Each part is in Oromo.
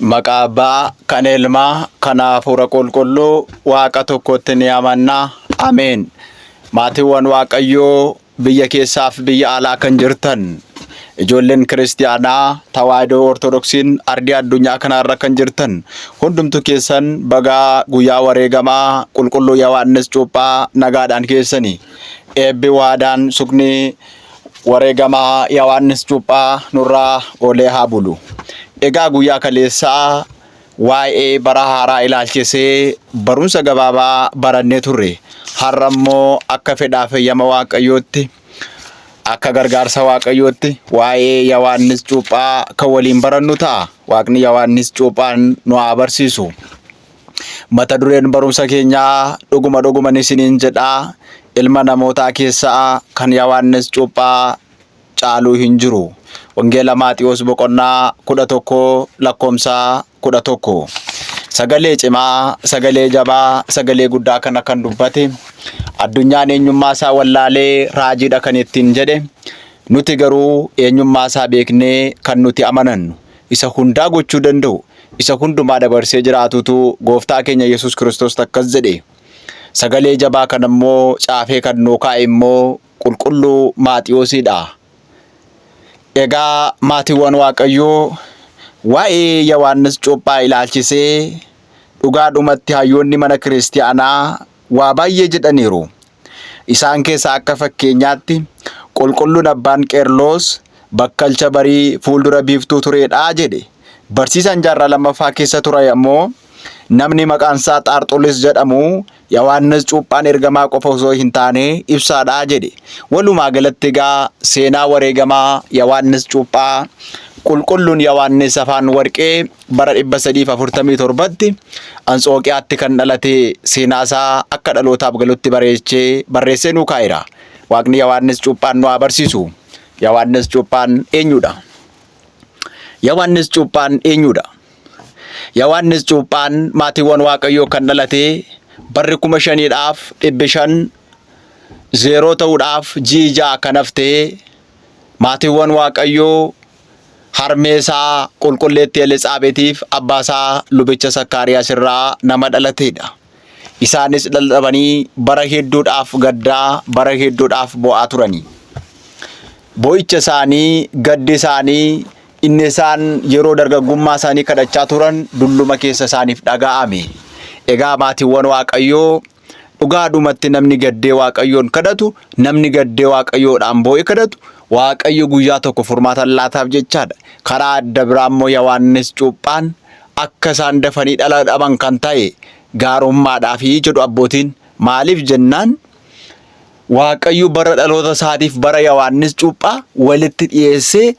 Maqaa Abbaa, kan Ilmaa, kan Hafuura Qulqulluu, Waaqa tokkotti ni amanna. Ameen. Maatiiwwan Waaqayyoo biyya keessaaf biyya alaa kan jirtan, ijoolleen kiristiyaanaa Tawaahidoo Ortodoksiin ardii addunyaa kanarra kan jirtan, hundumtu keessan bagaa guyyaa wareegamaa Qulqulluu Yohaannis Cuuphaa nagaadhaan keessani. Eebbi waadaan sukni wareegamaa Yohaannis Cuuphaa nurraa oolee haa bulu. Egaa guyyaa kaleessaa waa'ee bara haaraa ilaalchisee barumsa gabaabaa barannee turre. Har'a immoo akka fedhaa fi eeyyama Waaqayyootti akka gargaarsa Waaqayyootti waa'ee Yohaannis Cuuphaa kan waliin barannu ta'a. Waaqni Yohaannis Cuuphaan nu haa barsiisu. Mata dureen barumsa keenyaa dhuguma dhuguman isiniin jedhaa ilma namootaa keessaa kan Yohaannis Cuuphaa caaluu hin jiru. Wangeela Maatiyoos boqonnaa 11 lakkoomsa 11. Sagalee cimaa, sagalee jabaa, sagalee guddaa kana kan dubbate addunyaan eenyummaa isaa wallaalee raajiidha kan ittiin jedhe nuti garuu eenyummaa isaa beeknee kan nuti amanannu isa hundaa gochuu danda'u isa hundumaa dabarsee jiraatutu gooftaa keenya Yesuus Kiristoos akkas jedhe. Sagalee jabaa kana immoo caafee kan nuu kaa'e immoo qulqulluu Maatiyoosiidha. Egaa maatiiwwan Waaqayyoo waa'ee Yohaannis Cuuphaa ilaalchisee dhugaadhumatti hayyoonni mana kiristiyaanaa waa baay'ee jedhaniiru. Isaan keessaa akka fakkeenyaatti qulqulluun abbaan Qeerloos bakkalcha barii fuuldura biiftuu tureedha jedhe. Barsiisaan jaarraa lammaffaa keessa ture ammoo namni maqaan isaa Xaarxulis jedhamu Yohaannis Cuuphaan ergamaa qofa osoo hin taane ibsaadha jedhe. Walumaa galatti egaa seenaa wareegamaa Yohaannis Cuuphaa qulqulluun Yohaannis afaan warqee bara 347tti Antsooqiyaatti kan dhalate seenaa isaa akka dhalootaaf galutti bareechee barreessee nuu kaa'eera. Waaqni Yohaannis Cuuphaan nu haa barsiisu. Yohaannis Cuuphaan eenyudha? Yohaannis Cuuphaan eenyudha? Yohaannis Cuuphaan maatiiwwan Waaqayyoo kan dhalate barri 5500 zeeroo ta'uudhaaf ji'i 6 kan haftee maatiiwwan Waaqayyoo harmee isaa qulqulleettii Elitsaabeetiif abbaa isaa lubicha Sakkaariyaas irraa nama dhalateedha. Isaanis dhala dhabanii bara hedduudhaaf gaddaa, bara hedduudhaaf bo'aa turani. Bo'icha isaanii, gaddi isaanii, inni isaan yeroo dargaggummaa isaanii kadhachaa turan dulluma keessa isaaniif dhaga'ame. Egaa maatiiwwan Waaqayyoo dhugaadhumatti namni gaddee Waaqayyoon kadhatu, namni gaddee Waaqayyoodhaan boo'ee kadhatu, Waaqayyo guyyaa tokko furmaata laataaf jechaadha. Karaa adda biraa immoo Yohaannis Cuuphaan akka isaan dafanii dhala dhaban kan ta'e gaarummaadhaafi jedhu abbootiin. Maaliif jennaan Waaqayyo bara dhaloota isaatiif bara Yohaannis Cuuphaa walitti dhiyeessee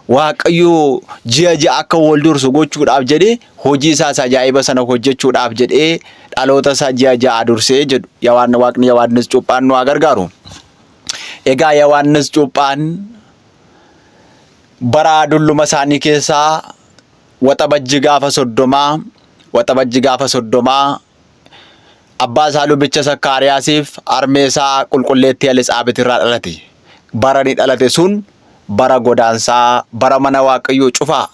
Waaqayyo ji'a ji'a akka wal dursu gochuudhaaf jedhee hojii isaas ajaa'iba sana hojjechuudhaaf jedhee dhaloota isaa ji'a ja'a dursee jedhu. Yohaanni Waaqni Yohaannis Cuuphaan nu haa gargaaru. Egaa Yohaannis Cuuphaan bara dulluma isaanii keessaa Waxabajji gaafa soddomaa Waxabajji gaafa soddomaa abbaa isaa lubicha Sakkaariyaasiif harmee isaa qulqulleettii Elitsaabeet irraa dhalate. Bara inni dhalate sun bara godaansaa, bara mana Waaqayyoo cufaa,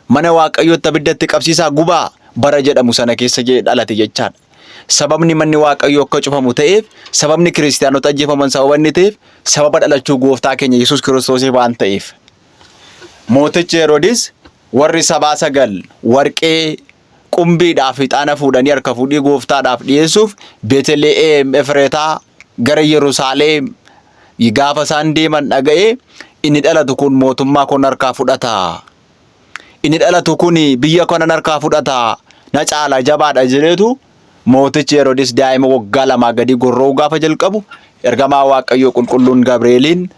mana Waaqayyootti abidda itti qabsiisaa gubaa bara jedhamu sana keessa dhalate jechaadha. Sababni manni Waaqayyoo akka cufamu ta'eef, sababni kiristiyaanota ajjeefaman sababa inni ta'eef, sababa dhalachuu gooftaa keenya Yesuus Kiristoosiif waan ta'eef. Mootichi Heroodis warri sabaa sagal warqee qumbiidhaaf ixaana fuudhanii harka fuudhii gooftaadhaaf dhiyeessuuf Beeteliheem Efreetaa gara Yerusaalem gaafa isaan deeman dhaga'ee inni dhalatu kun mootummaa kun harkaa fudhata. Inni dhalatu kun biyya kanan harkaa fudhata. Na caala jabaadha jedheetu mootichi Heroodis daa'ima waggaa lamaa gadi gorra'uu gaafa jalqabu ergamaa Waaqayyoo qulqulluun Gabreeliin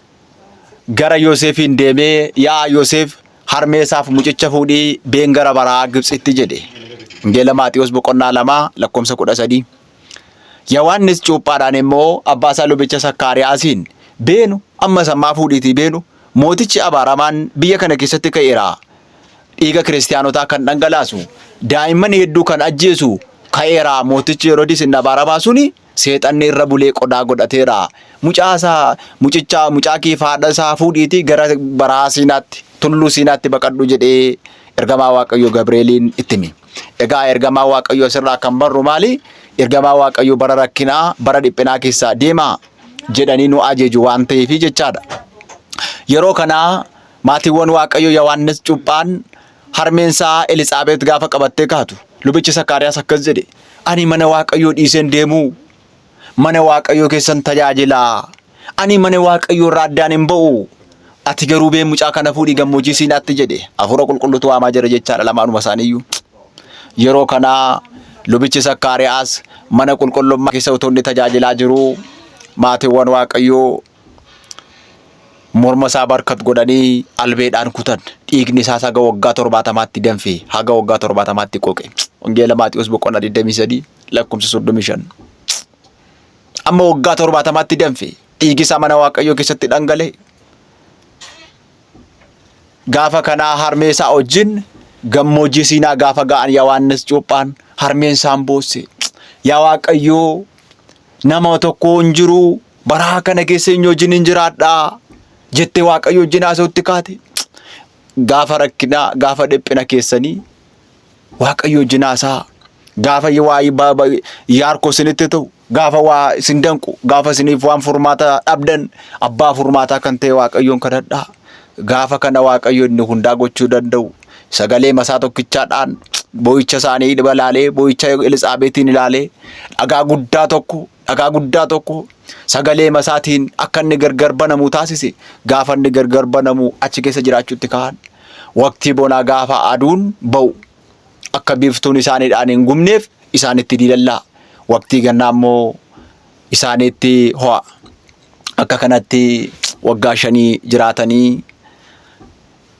gara Yoosefiin deemee yaa Yoosef harmee isaaf mucicha fuudhii been gara baraa Gibxitti jedhe. Wangeela Maatiyoos boqonnaa 2 lakkoofsa 13. Yohaannis cuuphaadhaan immoo abbaa isaa lubicha Sakkaariyaasiin beenu ammas ammaa fuudhiitii beenu mootichi abaaramaan biyya kana keessatti ka'eera. Dhiiga kiristiyaanotaa kan dhangalaasu daa'imman hedduu kan ajjeesu ka'eera mootichi Heroodis inni abaaramaa suni Seexanni irra bulee qodaa godhateera. Mucaa isaa, mucicha, mucaa kee fi haadha isaa fuudhiitii gara barahaa Siinaatti, tulluu Siinaatti baqadhu jedhee ergamaa Waaqayyoo Gabreeliin itti hime. Egaa ergamaa Waaqayyoo asirraa kan barru maali? Ergamaa Waaqayyoo bara rakkinaa, bara dhiphinaa keessaa deemaa jedhanii nu ajeju waan ta'eef jechaadha. Yeroo kana maatiiwwan Waaqayyoo Yohaannis Cuuphaan harmeen isaa Elitsaabeet gaafa qabattee kaatu lubichi Sakkaariyaas akkas jedhe ani mana Waaqayyoo dhiiseen deemuu mana Waaqayyoo keessan tajaajila ani mana Waaqayyoo irraa addaan hin ba'u ati garuu bee mucaa kana fuudhii gammoojjii Siinaatti jedhe hafuura qulqulluutu waamaa jira jechaadha lamaanuma isaaniiyyuu. Yeroo kana lubichi Sakkaariyaas mana qulqullummaa keessa utuu inni tajaajilaa jiruu maatiiwwan Waaqayyoo morma isaa barkat godhanii albeedhaan kutan. Dhiigni isaas haga waggaa 70tti danfe, haga waggaa 70tti qoqe. Wangeela Maatiyoos boqonnaa 23 lakkoofsa 35. Amma waggaa 70tti danfe. Dhiigi isaa mana Waaqayyoo keessatti dhangala'e. Gaafa kanaa harmee isaa wajjin gammoojjii Siinaa gaafa ga'an Yohaannis cuuphaan harmeen isaan boosse. Yaa Waaqayyoo nama tokko hin jiru baraa kana keessa eenyu wajjin hin jiraadhaa jettee Waaqayyo wajjin haasa'utti kaate. Gaafa rakkinaa gaafa dhiphina keessanii Waaqayyo wajjin haasaa. Gaafa waa yaarkoo isinitti ta'u, gaafa waa isin danqu, gaafa isiniif waan furmaata dhabdan, abbaa furmaataa kan ta'e Waaqayyoon kadhadhaa. Gaafa kana Waaqayyo inni hundaa gochuu danda'u sagalee masaa tokkichaadhaan boo'icha isaanii ilaalee, boo'icha Elisaabeetiin ilaalee dhagaa guddaa tokko, dhagaa guddaa tokko sagalee masaatiin akka inni gargar banamu taasise. Gaafa inni gargar banamu achi keessa jiraachuutti ka'an. Waqtii bonaa gaafa aduun ba'u akka biiftuun isaaniidhaan hin gubneef isaanitti diilallaa. Waqtii gannaa immoo isaanitti ho'a. Akka kanatti waggaa shanii jiraatanii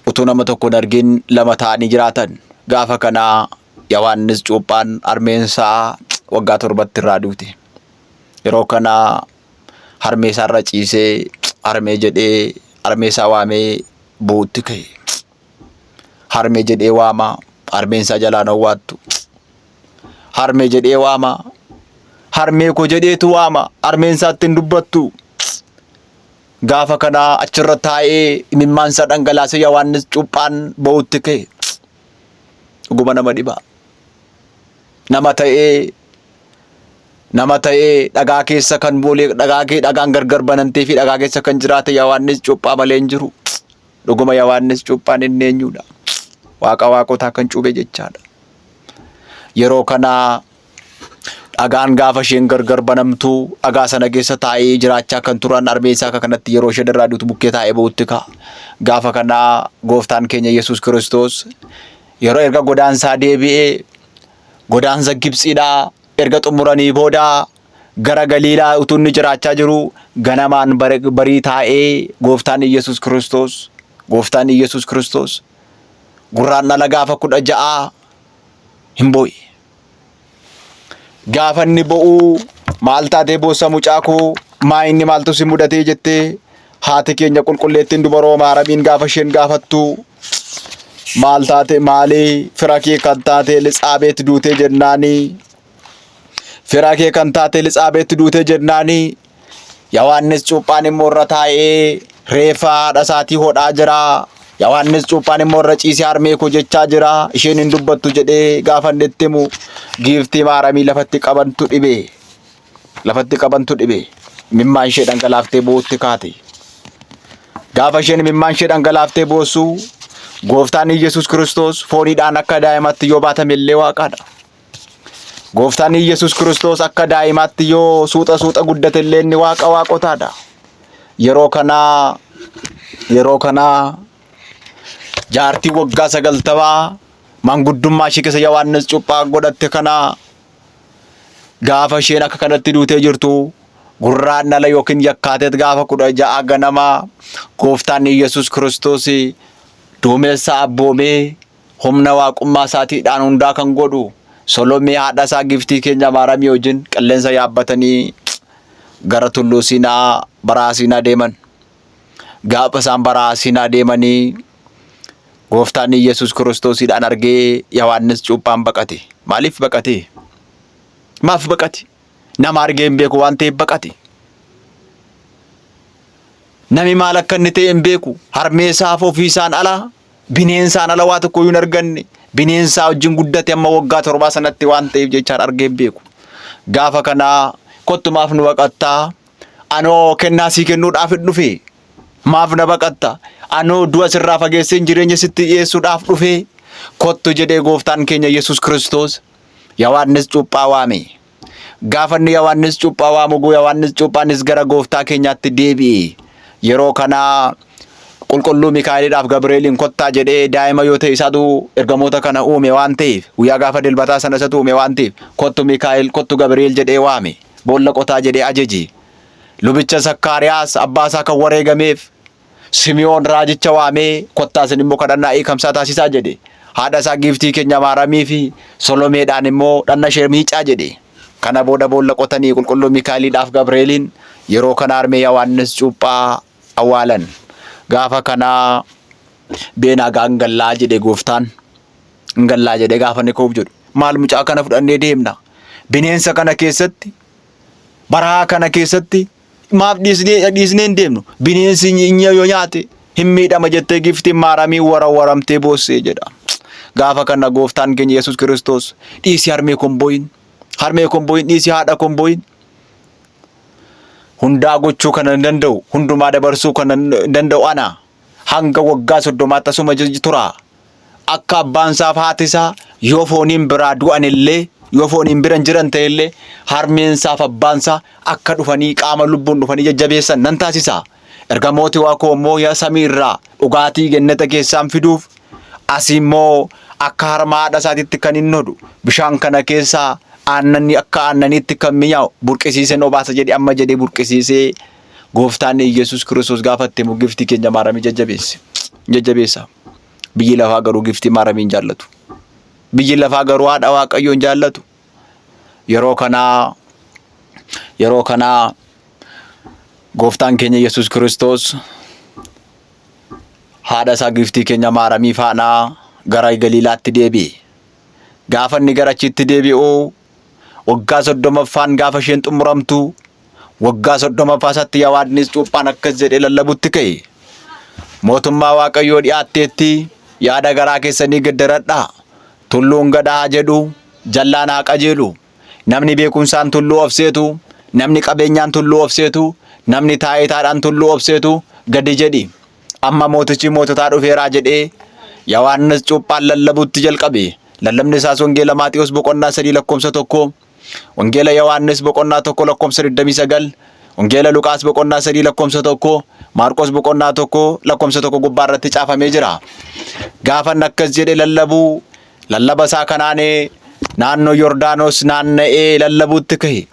utuu nama tokko hin argin lama ta'anii jiraatan. Gaafa kana Yohaannis cuuphaan harmeen isaa waggaa torbatti irraa duute. Yeroo kana harmee isaa irra ciisee harmee jedhee harmee isaa waamee bu'utti ka'e. Harmee jedhee waama harmeen isaa jalaan owwaattu. Harmee jedhee waama harmee koo jedheetu waama harmeen isaatti hin dubbattu. Gaafa kana achirra taa'ee imimmaan isaa dhangalaasee Yohaannis cuuphaan ba'utti ka'e. Dhuguma nama dhiba. Nama ta'ee nama ta'ee dhagaa keessa kan boolee dhagaa kee dhagaan gargar banantee fi dhagaa keessa kan jiraate Yohaannis cuuphaa malee hin jiru. Dhuguma Yohaannis cuuphaan inni eenyudha? Waaqa waaqotaa kan cuuphe jechaadha. Yeroo kana dhagaan gaafa isheen gargar banamtu dhagaa sana keessa taa'ee jiraachaa kan turan harmee isaa akka kanatti yeroo isheen irraa duutu bukkee taa'ee ba'utti ka'a. Gaafa kana gooftaan keenya Yesuus Kiristoos yeroo erga godaansaa deebi'ee godaansa Gibxiidhaa erga xumuranii booda gara Galiilaa utuu inni jiraachaa jiru ganamaan barii taa'ee gooftaan Iyyasuus Kiristoos gooftaan Iyyasuus Kiristoos gurraandhala gaafa 16 hin boo'e. Gaafa inni bo'uu maal taatee boossa mucaa koo maa inni maaltu si mudatee jettee haati keenya qulqulleettiin dubaroo maaramiin gaafa isheen gaafattu maal taate maalii fira kee kan taate Elitsaabeet duutee jennaanii fira kee kan taate Elitsaabeet duutee jennaanii Yohaannis cuuphaan immoo irra taa'ee reeffa haadha isaatii hodhaa jira. Yohaannis cuuphaan immoo irra ciisee harmee koo jechaa jira. Isheen hin dubbattu jedhee gaafa inni itti himu giiftii maaramii lafatti qabantu dhibe. Lafatti qabantu dhibe. Imimmaan ishee dhangalaaftee boo'utti kaate. Gaafa isheen imimmaan ishee dhangalaaftee boossu gooftaan Iyyasuus Kiristoos fooniidhaan akka daa'imatti yoo baatame illee waaqaadha. Gooftaan Iyyasuus Kiristoos akka daa'imaatti yoo suuxa suuxa guddate illee inni waaqa waaqotaadha. Yeroo kanaa yeroo kanaa jaartii waggaa 90 manguddummaa ishee keessa Yohaannis cuuphaa godhatte kana gaafa isheen akka kanatti duutee jirtu gurraan dhala yookiin yakkaateet gaafa 16 ganama gooftaan Iyyasuus Kiristoos duumessa abboomee humna waaqummaa isaatiidhaan hundaa kan godhu Solomee haadha isaa giftii keenya Maaramii wajjin qilleensa yaabbatanii gara tulluu Siinaa baraha Siinaa deeman. Gaafa isaan baraha Siinaa deemanii gooftaan Iyyasuus Kiristoosiidhaan argee Yohaannis cuuphaan baqate. Maaliif baqate? Maaf baqate? Nama argee hin beeku waan ta'eef baqate. Nami maal akka inni ta'e hin beeku. Harmee isaaf ofii isaan ala Bineensaan ala waa tokko iyyuu hin arganne. Bineensaa wajjin guddate amma waggaa torbaa sanatti waan ta'eef jechaan argee hin beeku. Gaafa kana kottu maaf nu baqattaa? Anoo kennaa sii kennuudhaaf hin dhufe. Maaf na baqatta? Anoo du'a sirraa fageesseen jireenya sitti dhiyeessuudhaaf dhufe. Kottu jedhee gooftaan keenya Yesuus Kiristoos Yohaannis cuuphaa waame. Gaafa inni Yohaannis cuuphaa waamu Yohaannis cuuphaanis gara gooftaa keenyaatti deebi'e. Yeroo kana qulqulluu Mikaa'eliidhaaf Gabri'eeliin kottaa jedhee daa'ima yoo ta'e isaatu ergamoota kana uume waan ta'eef guyyaa gaafa dilbataa sana isatu uume waan ta'eef kottu Mikaa'el kottu Gabri'eel jedhee waame boolla qotaa jedhee ajaje. Lubicha Zakkaariyaas abbaa isaa kan wareegameef Simi'oon raajicha waamee kottaa isin immoo kadhannaa hiikamsaa taasisaa jedhe. Haadha isaa giiftii keenya Maaramii fi Solomeedhaan immoo dhanna ishee miicaa jedhe. Kana booda boolla qotanii qulqulluu Mikaa'eliidhaaf Gabreeliin yeroo kana harmee Yohaannis cuuphaa awwaalan. Gaafa kana beenaa gaangallaa jedhe gooftaan. Ngallaa jedhee gaafa inni ka'uuf jedhu. Maal mucaa kana fudhannee deemna? Bineensa kana keessatti baraa kana keessatti maaf dhiisnee dhiisnee hin deemnu bineensi yoo nyaate hin miidhama jettee giftiin maaramii warawaramtee boossee jedha. Gaafa kana gooftaan keenya Yesuus Kiristoos dhiisi harmee koon boo'in harmee koon boo'in dhiisi haadha koon boo'in hundaa gochuu kan hin danda'u hundumaa dabarsuu kan hin danda'u ana hanga waggaa soddomaatti asuma tura. Akka abbaan isaa fi haati isaa yoo fooniin biraa du'an illee yoo fooniin bira hin jiran ta'e illee harmeen isaa fi abbaan isaa akka dhufanii qaama lubbuun dhufanii jajjabeessan nan taasisa. Ergamooti Waaqoo immoo yaa samii irraa dhugaatii gennata keessaan fiduuf asii immoo akka harma haadha isaatiitti kan hin hodhu bishaan kana keessaa aannanni akka aannaniitti kan mi'aawu burqisiiseen obaasa jedhe amma jedhee burqisiisee gooftaan Iyyasuus Kiristoos gaafa itti himu giftii keenya maaramii jajjabeesse. Jajjabeessa. Biyyi lafaa garuu giftii maaramii hin jaallatu. Biyyi lafaa garuu haadha Waaqayyoo hin jaallatu. Yeroo kanaa yeroo kanaa gooftaan keenya Yesuus Kiristoos haadha isaa giftii keenya maaramii faanaa gara Galiilaatti deebi'e. Gaafa inni gara achitti deebi'u waggaa soddomaffaan gaafa isheen xumuramtu waggaa soddomaffaa isaatti Yohaannis cuuphaan akkas jedhee lallabutti ka'e. Mootummaa Waaqayyoo dhi'aatteetti yaada garaa keessanii geddaradhaa. Tulluun gad haa jedhu, jallaan haa qajeelu. Namni beekumsaan tulluu of seetu, namni qabeenyaan tulluu of seetu, namni taayitaadhaan tulluu of seetu gadi jedhi. Amma mootichi moototaa dhufeeraa jedhee Yohaannis cuuphaan lallabuutti jalqabe. Lallabni isaas Wangeela Maatiyoos boqonnaa 3 lakkoofsa 1, Wangeela Yohaannis boqonnaa 1 lakkoofsa 29, Wangeela Luqaas boqonnaa 3 lakkoofsa 1, Maarqos boqonnaa 1 lakkoofsa 1 gubbaa irratti caafamee jira. Gaafa inni akkas jedhee lallabu lallaba isaa kanaanee naannoo Yordaanos naanna'ee lallabuutti ka'e.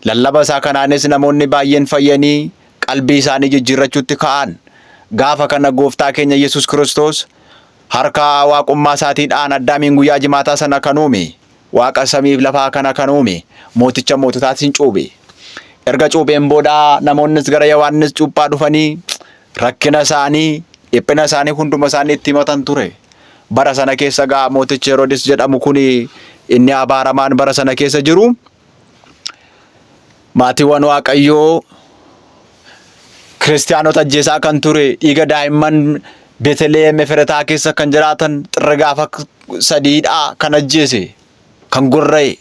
Lallaba isaa kanaanis namoonni baay'een fayyanii qalbii isaanii jijjiirrachuutti ka'an. Gaafa kana gooftaa keenya Yesuus Kiristoos harka waaqummaa isaatiidhaan Addaamiin guyyaa jimaataa sana kan uume, Waaqa samiif lafaa kana kan uume, mooticha moototaatiin cuuphe. Erga cuupheen booda namoonnis gara Yohaannis cuuphaa dhufanii rakkina isaanii, dhiphina isaanii hunduma isaanii itti himatan ture. Bara sana keessa gaa mootichi Heroodis jedhamu kun inni abaaramaan bara sana keessa jiru Maatiiwwan Waaqayyoo kiristiyaanota ajjeesaa kan ture dhiiga daa'imman Beeteliheem Efretaa keessa kan jiraatan xirri gaafa sadiidhaa kan ajjeese kan gorra'e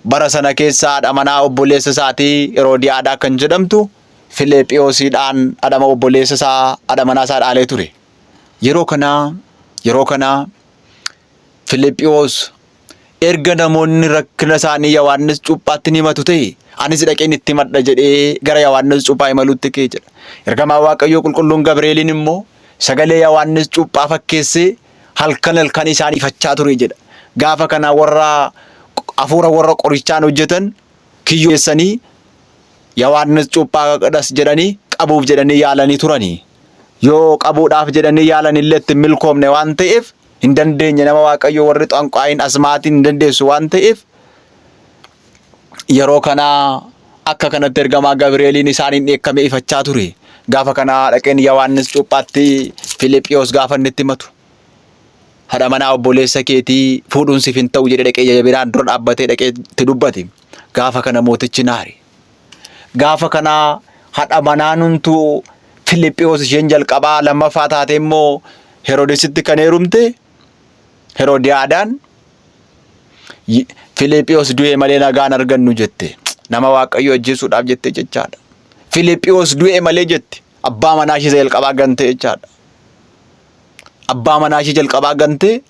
bara sana keessa haadha manaa obboleessa isaatii Heroodiyaadaa kan jedhamtu Fileephiyoosiidhaan haadha obboleessa isaa haadha manaa isaa dhaalee ture. Yeroo kana yeroo kana Filephiyoos erga namoonni rakkina isaanii Yohaannis cuuphaatti ni himatu ta'e anis dhaqeen itti himadha jedhee gara Yohaannis cuuphaa imaluutti ka'e jedha. Ergamaa Waaqayyoo qulqulluun Gabreeliin immoo sagalee Yohaannis cuuphaa fakkeessee halkan halkan isaan ifachaa ture jedha. Gaafa kana warra hafuura warra qorichaan hojjetan kiyyoo geessanii Yohaannis cuuphaadhas jedhanii qabuuf jedhanii yaalanii turanii. Yoo qabuudhaaf jedhanii yaalan illee itti hin milkoomne waan ta'eef hin dandeenye nama Waaqayyoo warri xanqaayin asmaatiin hin dandeessu waan ta'eef yeroo kana akka kanatti ergamaa Gabri'eeliin isaaniin dheekkamee ifachaa ture. Gaafa kana dhaqeen Yohaannis cuuphaatti Filiphiyos gaafa inni itti himatu. Haadha manaa obboleessa keetii fuudhuun siif hin ta'u jedhee dhaqee jajabinaan dura dhaabbatee dhaqee itti dubbate. Gaafa kana mootichi naare. Gaafa kana haadha manaa nuntu Filiphiyos isheen jalqabaa lammaffaa taate immoo Heroodisitti kan heerumte Heroodiyaadaan Filiiphiyoos du'e malee nagaan argannu jette. Nama Waaqayyo ajjeesuudhaaf jette jechaadha. Filiiphiyoos du'e malee jette. Abbaa manaa ishee jalqabaa gante jechaadha. Abbaa manaa ishee jalqabaa gante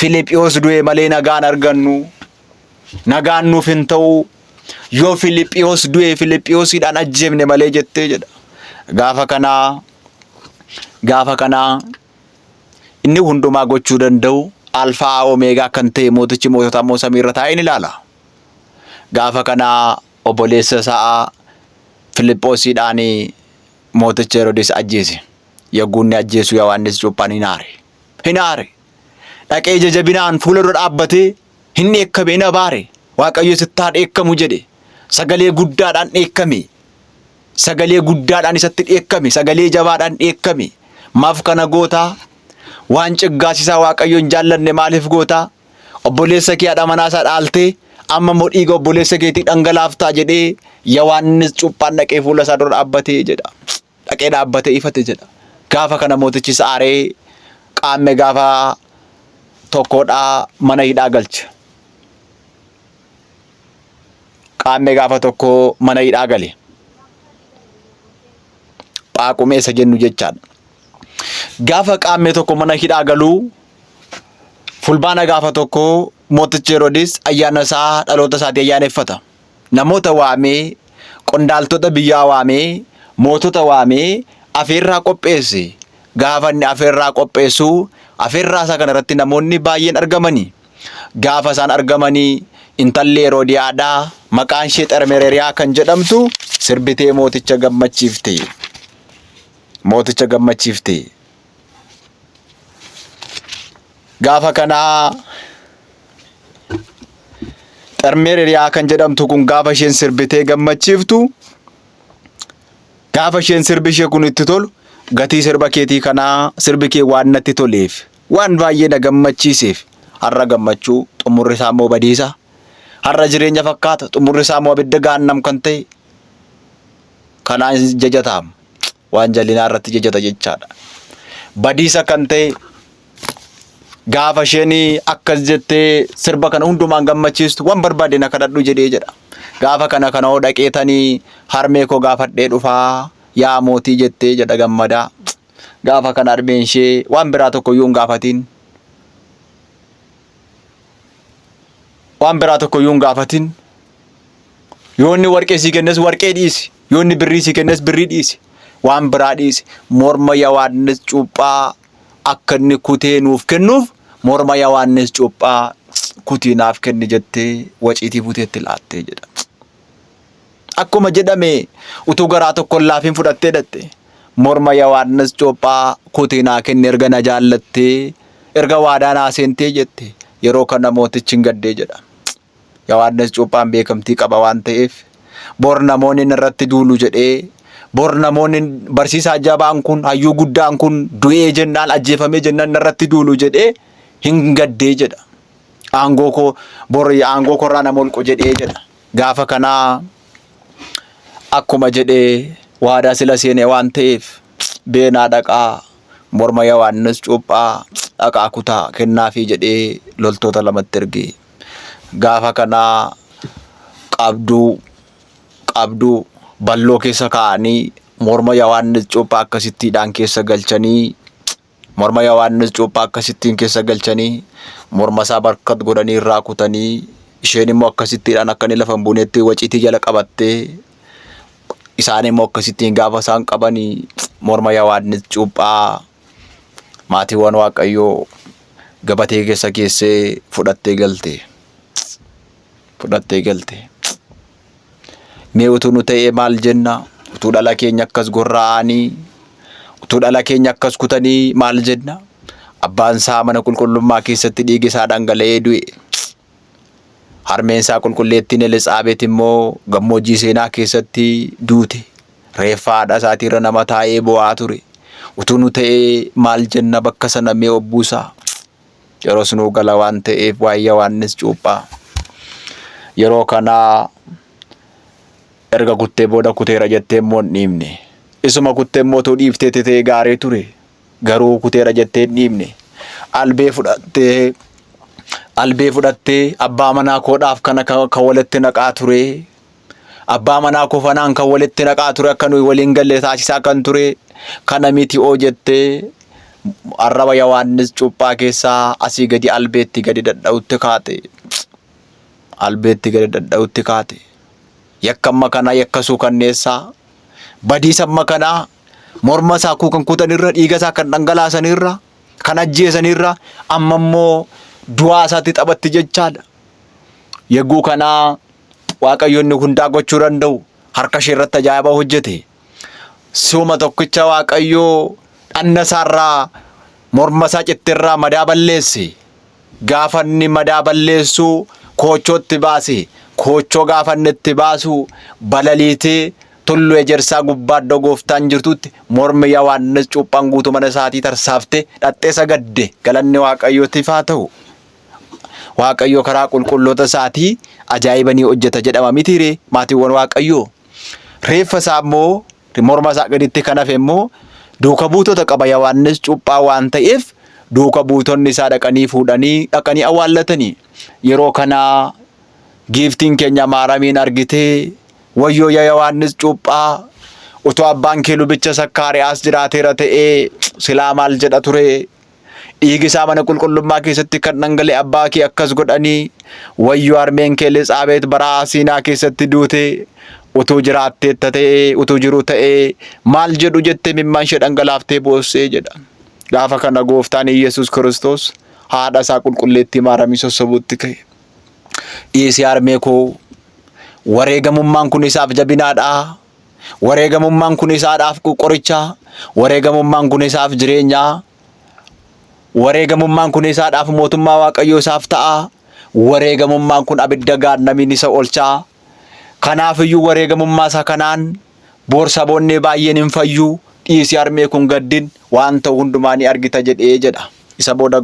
Filiiphiyoos du'e malee nagaan argannu. Nagaan nuuf hin ta'u. Yoo Filiiphiyoos du'e Filiiphiyoosiidhaan ajjeefne malee jettee jedha. Gaafa kanaa gaafa kanaa inni hundumaa gochuu danda'u alfaa omeegaa kan ta'e mootichi moototaa immoo samiirra taa'ee ni ilaala. Gaafa kanaa obboleessa isaa Filiphosiidhaan mooticha Heroodis ajjeese. Yogguu inni ajjeesu Yohaannis cuuphaan hin aare. Hin aare. Dhaqee ija jabinaan fuula dura dhaabbatee hin dheekkame, hin abaare. Waaqayyo sitti haa dheekkamu jedhe. Sagalee guddaadhaan dheekkame. Sagalee guddaadhaan isatti dheekkame. Sagalee jabaadhaan dheekkame. Maaf kana gootaa? Waan ciggaasisaa Waaqayyo hin jaallanne maaliif gootaa? Obboleessa kee haadha manaa isaa dhaaltee amma immoo dhiiga obboleessa keetii dhangalaaftaa jedhee Yohaannis cuuphaan dhaqee fuula isaa dura dhaabbatee jedha. Dhaqee dhaabbatee ifate jedha. Gaafa kana mootichis aaree qaamme gaafa tokkodhaa mana hidhaa galche. Qaammee gaafa tokko mana hidhaa gale. Phaaqumee isa jennu jechaadha. Gaafa qaammee tokko mana hidhaa galuu fulbaana gaafa tokko mootichi Heroodis ayyaana isaa dhaloota isaatii ayyaaneffata. Namoota waamee, qondaaltota biyyaa waamee, mootota waamee afeerraa qopheesse. Gaafa inni afeerraa qopheessu afeerraa isaa kana irratti namoonni baay'een argamani. Gaafa isaan argamanii intalli Heroodiyaadhaa maqaan ishee Xermereriyaa kan jedhamtu sirbitee mooticha gammachiifte. Mooticha gammachiifte. Gaafa kanaa Xermereriyaa kan jedhamtu kun gaafa isheen sirbitee gammachiiftu gaafa isheen sirbi ishee kun itti tolu gatii sirba keetii kanaa sirbi kee waan natti toleef waan baay'ee na gammachiiseef har'a gammachuu xumurri isaa immoo badiisa har'a jireenya fakkaata xumurri isaa immoo abidda gaannam kan ta'e kanaan jajataam waan jallinaa irratti jajata jechaadha. Badiisa kan ta'e gaafa isheen akkas jettee sirba kana hundumaan gammachiistu waan barbaade na kadhadhu jedhee jedha. Gaafa kana kana hoo dhaqeetanii harmee koo gaafadhee dhufaa yaa mootii jettee jedha gammadaa. Gaafa kana harmeen ishee waan biraa tokko iyyuu hin gaafatiin. Waan biraa tokko iyyuu hin gaafatin. Yoo inni warqee sii kennes warqee dhiisi. Yoo inni birrii sii kennes birrii dhiisi. Waan biraa dhiisi. Morma Yohaannis cuuphaa akka inni kutee nuuf kennuuf morma Yohaannis cuuphaa kutii naaf kenni jettee waciitii buteetti laattee jedha. Akkuma jedhame utuu garaa tokko hin laafiin fudhattee dhatte. Morma Yohaannis cuuphaa kutii naa kenni erga na jaallattee erga waadaa naa seentee jette yeroo kana mootichi hin gaddee jedha. Yohaannis cuuphaan beekamtii qaba waan ta'eef bor namoonni narratti duulu jedhee bor namoonni barsiisaa jabaan kun hayyuu guddaan kun du'ee jennaan ajjeefamee jennaan narratti duulu jedhee hin gaddee jedha. Aangoo koo bor aangoo korraa na molqu jedhee jedha. Gaafa kanaa akkuma jedhee waadaa sila seene waan ta'eef beenaa dhaqaa morma Yohaannis cuuphaa dhaqaa kutaa kennaafii jedhee loltoota lamatti erge. Gaafa kanaa qabduu qabduu balloo keessa kaa'anii morma Yohaannis cuuphaa akkasittiidhaan keessa galchanii Morma Yohaannis cuuphaa akkasittiin keessa galchanii morma isaa barkat godhanii irraa kutanii isheen immoo akkasittiidhaan akka inni lafa hin buunetti waciitii jala qabattee isaan immoo akkasittiin gaafa isaan qabanii morma Yohaannis cuuphaa maatiiwwan Waaqayyoo gabatee keessa keessee fudhattee galte. Fudhattee galte. Mee utuu nu ta'ee maal jenna? Utuu dhala keenya akkas gorra'anii, utuu dhala keenya akkas kutanii maal jenna? Abbaan isaa mana qulqullummaa keessatti dhiigi isaa dhangala'ee du'e. Harmeen isaa qulqulleettiin Elitsaabeet immoo gammoojjii seenaa keessatti duute. Reeffa haadha isaatiirra nama taa'ee bo'aa ture. Utuu nu ta'ee maal jenna bakka sana mee obbuusaa? Yeroos nuu gala waan ta'eef waa'ee Yohaannis cuuphaa. Yeroo kana erga kuttee booda kuteera jettee immoo hin dhiifne. Isuma kuttee immoo utuu dhiiftee ta'ee gaarii ture. Garuu kuteera jettee hin dhiibne. Albee fudhattee albee fudhattee abbaa manaa koodhaaf kana kan walitti naqaa ture. Abbaa manaa koo fanaan kan walitti naqaa ture akka nuyi waliin galle taasisaa kan ture kana miti oo jettee arraba Yohaannis cuuphaa keessaa asii gadi albeetti gadi dadha'utti kaate. Albeetti gadi dadha'utti kaate. Yakka amma kanaa yakka suukanneessaa badiisa amma kanaa morma isaa kan kutanirra dhiiga isaa kan dhangalaasanirra kan ajjeesanirra amma immoo du'aa isaatti taphatti jechaadha. Yegguu kanaa Waaqayyo inni hundaa gochuu danda'u harka ishee irratti ajaa'iba hojjete. Si'uma tokkicha Waaqayyo dhanna isaarraa morma isaa cittirraa madaa balleesse. Gaafa inni madaa balleessu koochootti baase. Koochoo gaafa inni itti baasu balaliitee tullu ejersaa gubbaa iddoo gooftaan jirtutti mormi Yohaannis cuuphaan guutuu mana isaatii tarsaaftee dhaxxee sagadde. Galanni Waaqayyootiif haa ta'u. Waaqayyo karaa qulqulloota isaatii ajaa'iba ni hojjeta jedhama mitiiree maatiiwwan Waaqayyoo. Reeffa isaa immoo morma isaa gaditti kan hafe immoo duuka buutota qaba Yohaannis cuuphaa waan ta'eef duuka buutonni isaa dhaqanii fuudhanii dhaqanii awwaallatanii. Yeroo kana giiftiin keenya Maaramiin argitee wayyoo yaa Yohaannis cuuphaa utuu abbaan kee lubicha Sakkaariyaas jiraateera ta'ee silaa maal jedha ture Dhiigi isaa mana qulqullummaa keessatti kan dhangala'e abbaa kee akkas godhanii wayyoo harmeen kee Elizaabeet bara Siinaa keessatti duute utuu jiraatteetta ta'ee utuu jiru ta'ee maal jedhu jettee mimmaan ishee dhangalaaftee boossee jedha. Gaafa kana gooftaan Iyyasuus Kiristoos haadha isaa qulqulleettii Maaramii sossobuutti ka'e. Dhiisi harmee koo wareegamummaan kun isaaf jabinaadha. Wareegamummaan kun isaadhaaf qoricha. Wareegamummaan kun isaaf jireenya. Wareegamummaan kun isaadhaaf mootummaa Waaqayyoo isaaf ta'a. Wareegamummaan kun abidda gaannamiin isa olcha. Kanaafiyyuu wareegamummaa isaa kanaan boor saboonni baay'een hin fayyu. Dhiisi harmee kun gaddin waan ta'u hundumaa ni argita jedhee jedha. Isa booda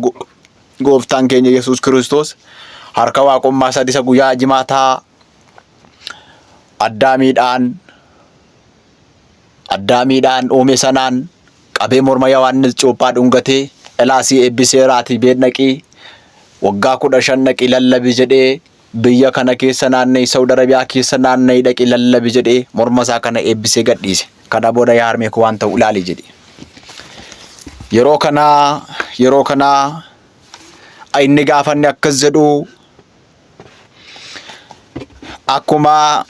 gooftaan keenya Yesuus Kiristoos harka waaqummaa isaa isa guyyaa jimaataa Addaamiidhaan Addaamiidhaan uume sanaan qabee morma Yohaannis cuuphaa dhungatee elaa si eebbiseeraatii beet dhaqii waggaa 15 dhaqii lallabi jedhee biyya kana keessa naanna'i Saudi Arabiyaa keessa naanna'i dhaqii lallabi jedhee morma isaa kana eebbisee gadhiise. Kana booda yaa harmee koo waan ta'u ilaali jedhe. Yeroo kanaa yeroo kanaa inni gaafa inni akkas jedhu Akkuma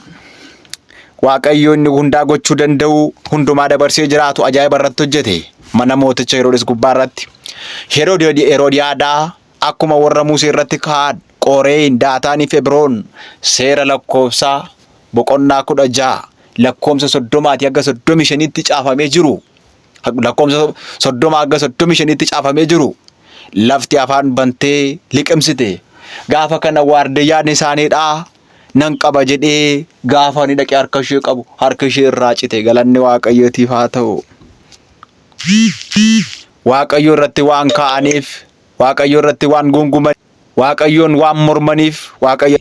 Waaqayyo inni hundaa gochuu danda'u hundumaa dabarsee jiraatu ajaa'iba irratti hojjete mana mooticha Heroodis gubbaa irratti. Heroodiyaadaa akkuma warra Musee irratti ka'an Qooreen, Daataanii fi Ebroon seera lakkoofsaa boqonnaa 16 lakkoofsa 30 hanga 35tti caafamee jiru lakkoofsa 30 hanga 35tti caafamee jiru lafti afaan bantee liqimsite. Gaafa kana waardiyyaan isaaniidha nan qaba jedhee gaafa inni dhaqee harka ishee qabu harka ishee irraa cite. Galanni Waaqayyootiif haa ta'u. Waaqayyo irratti waan ka'aniif, Waaqayyo irratti waan guunguman, Waaqayyoon waan mormaniif Waaqayyo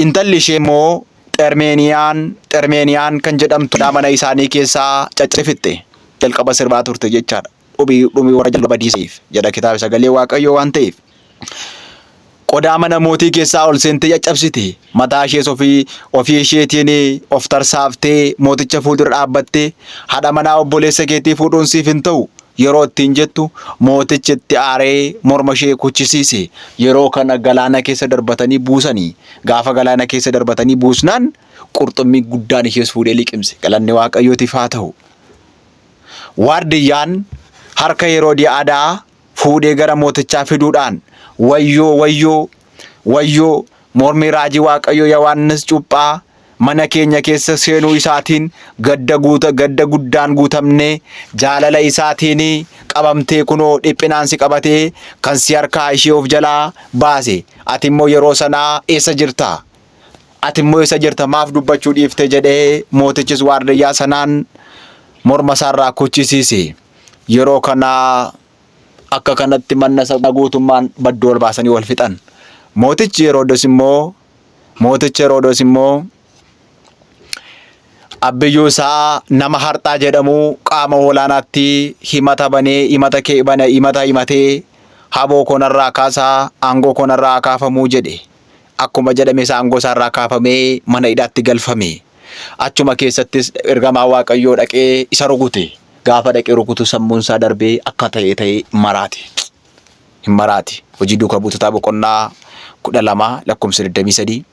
intalli ishee immoo Xermeeniyaan Xermeeniyaan kan jedhamtu mana isaanii keessaa caccifixxe jalqaba sirbaa turte jechaadha. Dhumi dhumi warra jala badiiseef jedha kitaaba sagalee Waaqayyoo waan ta'eef. Qodaa mana mootii keessaa ol seentee caccabsite. Mataa ishees ofii ofii isheetiin of tarsaaftee mooticha fuuldura dhaabbattee haadha manaa obboleessa keetii fuudhuun siif hin ta'u yeroo ittiin jettu mootichi itti aaree morma ishee kuchisiise. Yeroo kana galaana keessa darbatanii buusanii gaafa galaana keessa darbatanii buusnaan qurxummii guddaan ishees fuudhee liqimse. Galanni Waaqayyootiif haa ta'u. Waardiyyaan harka Heroodiyaadaa fuudhee gara mootichaa fiduudhaan wayyoo wayyoo wayyoo mormi raajii Waaqayyoo Yohaannis cuuphaa mana keenya keessa seenuu isaatiin gadda guuta gadda guddaan guutamnee jaalala isaatiin qabamtee kunoo dhiphinaan si qabatee kan si harkaa ishee of jalaa baase ati immoo yeroo sanaa eessa jirta ati immoo eessa jirta maaf dubbachuu dhiifte jedhee mootichis waardiyyaa sanaan morma isaarraa kuchisiise. Yeroo kana akka kanatti manna isa guutummaan badduu ol baasanii wal fixan. Mootichi Heroodis immoo mootichi Heroodis immoo Abbiyyuu isaa nama Harxaa jedhamu qaama olaanaatti himata banee himata kee bane himata himatee haboo koo narraa kaasaa aangoo koo narraa haa kaafamuu jedhe. Akkuma jedhames aangoo isaarraa kaafamee mana hidhaatti galfame. Achuma keessattis ergamaa Waaqayyoo dhaqee isa rukute. Gaafa dhaqee rukutu sammuun isaa darbee akka ta'e ta'e maraate. Hin maraate. Hojii duuka buutotaa boqonnaa 12 lakkoofsa 23.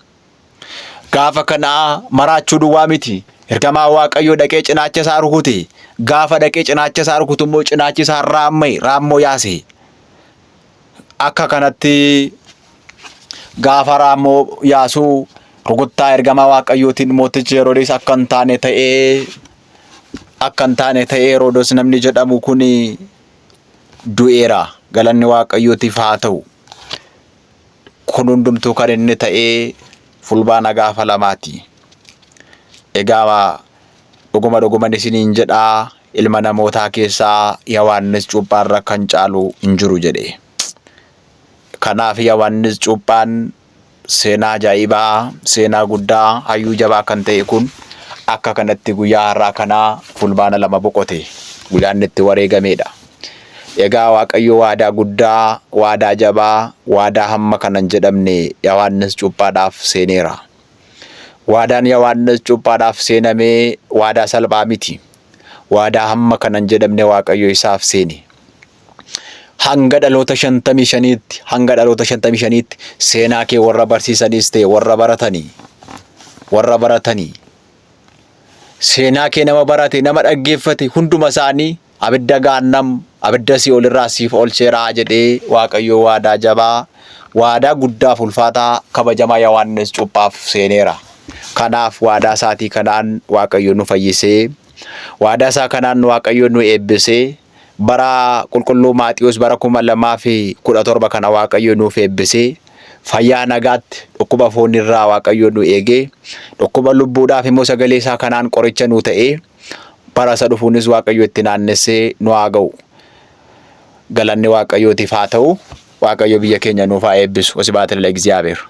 Gaafa kana maraachuu duwwaa miti. Ergamaa Waaqayyoo dhaqee cinaacha isaa rukute. Gaafa dhaqee cinaacha isaa rukutu immoo cinaachi isaa raamma'e, raammoo yaase. Akka kanatti gaafa raammoo yaasuu rukuttaa ergamaa Waaqayyootiin mootichi Heroodis akka hin taane ta'ee akka hin taane ta'ee Heroodis namni jedhamu kun du'eera. Galanni Waaqayyootiif haa ta'u. Kun hundumtuu kan inni ta'ee fulbaana gaafa lamaati. Egaa dhuguma dhuguman isiniin jedhaa ilma namootaa keessaa Yohaannis cuuphaarra kan caalu hin jiru jedhe. Kanaaf Yohaannis cuuphaan seenaa ajaa'ibaa, seenaa guddaa, hayyuu jabaa kan ta'e kun akka kanatti guyyaa har'aa kanaa fulbaana 2 boqote. Guyyaan inni itti wareegameedha. Egaa Waaqayyo waadaa guddaa, waadaa jabaa, waadaa hamma kana hin jedhamne Yohaannis cuuphaadhaaf seeneera. Waadaan Yohaannis cuuphaadhaaf seename waadaa salphaa miti. Waadaa hamma kana hin jedhamne Waaqayyo isaaf seene. Hanga dhaloota 55tti, hanga dhaloota 55tti seenaa kee warra barsiisaniis ta'e warra baratanii, warra baratanii, seenaa kee nama barate, nama dhaggeeffate hunduma isaanii Abidda Gaannam, abidda sii'ool irraa siif oolcheera jedhee Waaqayyo waadaa jabaa, waadaa guddaaf ulfaataa kabajamaa Yohaannis Cuuphaaf seeneera. Kanaaf waadaa isaatii kanaan Waaqayyo nu fayyisee, waadaa isaa kanaan Waaqayyo nu eebbisee, bara qulqulluu Maatiyuus bara 2017 kana Waaqayyo nuuf eebbisee, fayyaa nagaatti dhukkuba foonirraa Waaqayyo nu eegee, dhukkuba lubbuudhaaf immoo sagalee isaa kanaan qoricha nu ta'ee, Bara isa dhufuunis Waaqayyo itti naannessee nu haa ga'u. Galanni Waaqayyootiif haa ta'u. Waaqayyo biyya keenya nuuf haa eebbisu. Wasibaat la'igziyaabeer.